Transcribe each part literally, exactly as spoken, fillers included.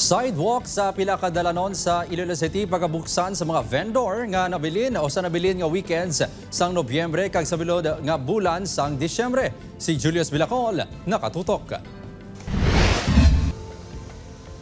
Sidewalk sa pila ka dalanon sa Iloilo City pagabuksan sa mga vendor nga nabilin o sa nabilin nga weekends sang Nobyembre kag sa bilog nga bulan sang Disyembre. Si Julius Bilacol nakatutok.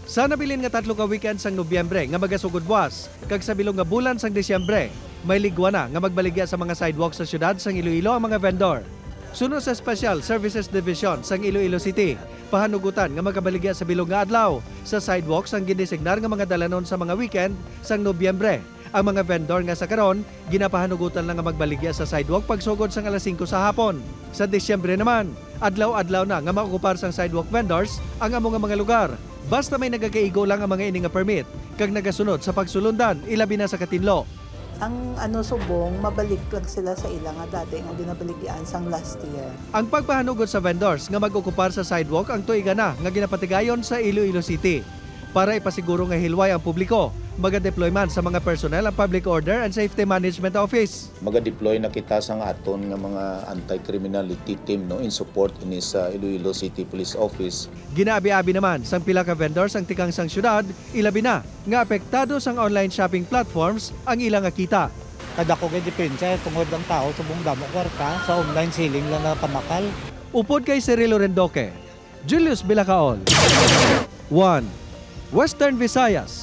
Sa nabilin nga tatlo ka weekend sang Nobyembre nga magasugod buwas kag sa bilog nga bulan sang Disyembre, may ligwa na nga magbaligya sa mga sidewalk sa siyudad sang Iloilo ang mga vendor. Suno sa Special Services Division sang Iloilo City, pahanugutan nga makabaligya sa bilog nga adlaw sa sidewalk sang gindesignar nga mga dalanon sa mga weekend sang Nobyembre ang mga vendor nga sa karon ginapahanugutan lang nga magbaligya sa sidewalk pagsugod sang alas singko sa hapon. Sa Disyembre naman, adlaw-adlaw na nga maokupar sang sidewalk vendors ang amo nga mga lugar, basta may nagakaigo lang ang mga ini nga permit kag nagasunod sa pagsulundan, ilabi na sa katinlo. Ang ano, subong, mabalik lang sila sa ila nga dati nga ginabaligyaan sang last year. Ang pagpahanugod sa vendors nga mag-okupar sa sidewalk ang tuiga na nga ginapatigayon sa Iloilo City. Para ipasiguro nga hilway ang publiko, magadeploy man sa mga personnel ang Public Order and Safety Management Office. Magadeploy na kita sang aton nga mga anti-criminality team, no, in support ini sa Iloilo City Police Office. Ginaabi-abi naman sang pila ka vendors ang tikang sang syudad, ilabi na nga apektado sang online shopping platforms ang ila nga kita. Kadako gid depensa tungod ang tawo subong damo kwarta sa online selling lang nga pamakal. Upod kay Cirilo Rendoque, Julius Bilacaol, One Western Visayas.